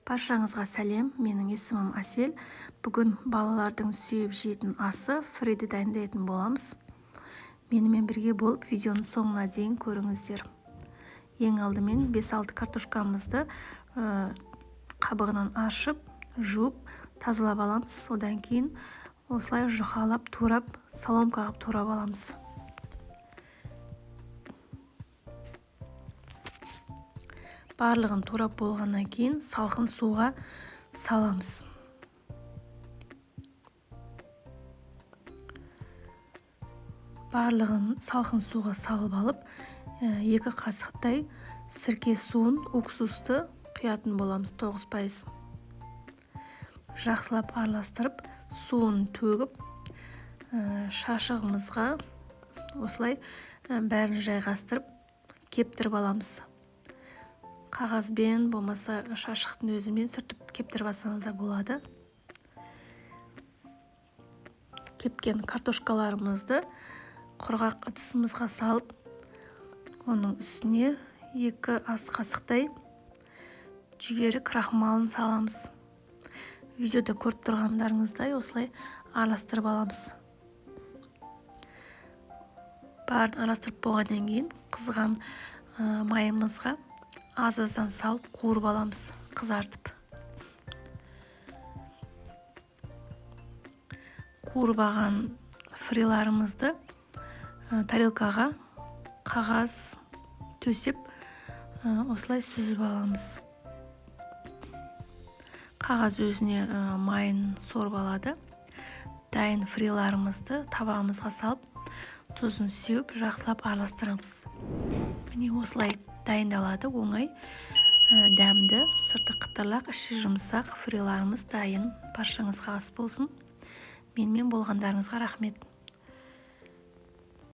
Баршаңызға сәлем, менің есімім Әсел. Бүгін балалардың сүйіп жейтін асы фриді дайындайтын боламыз. Менімен бірге болып видеоның соңына дейін көріңіздер. Ең алдымен 5-6 картошкамызды қабығынан аршып, жуып, тазалап аламыз. Одан кейін осылай жұқалап, турап, соломка қылып турап аламыз. Барлығын турап болғаннан кейін салқын суға саламыз. Барлығын салқын суға салып алып, 2 қасықтай сірке суын, уксусты құятын боламыз, 9%. Жақсылап араластырып, суын төгіп, шашығымызға осылай бәрін жайғастырып, кептіріп аламыз. Қағазбен, болмаса шашықтың өзімен сүртіп кептіріп алсаңыз да болады. Кепкен картошкаларымызды құрғақ ыдысымызға салып, оның үстіне 2 ас қасықтай жүгері крахмалын саламыз. Видеода көріп тұрғандарыңыздай осылай араластырып аламыз. Барын араластырып болғаннан кейін қызған майымызға аз-аздан салып қуырып аламыз, қызартып. Қуырып алған фриларымызды тарелкаға қағаз төсеп, осылай сүзіп аламыз. Қағаз өзіне майын сорып алады. Дайын фриларымызды табағымызға салып, тұзын сеуіп, жақсылап араластырамыз. Міне осылай дайындалады, оңай, дәмді, сырты қытырлақ, іші жұмсақ фриларымыз дайын. Баршаңызға ас болсын. Менімен болғандарыңызға рахмет.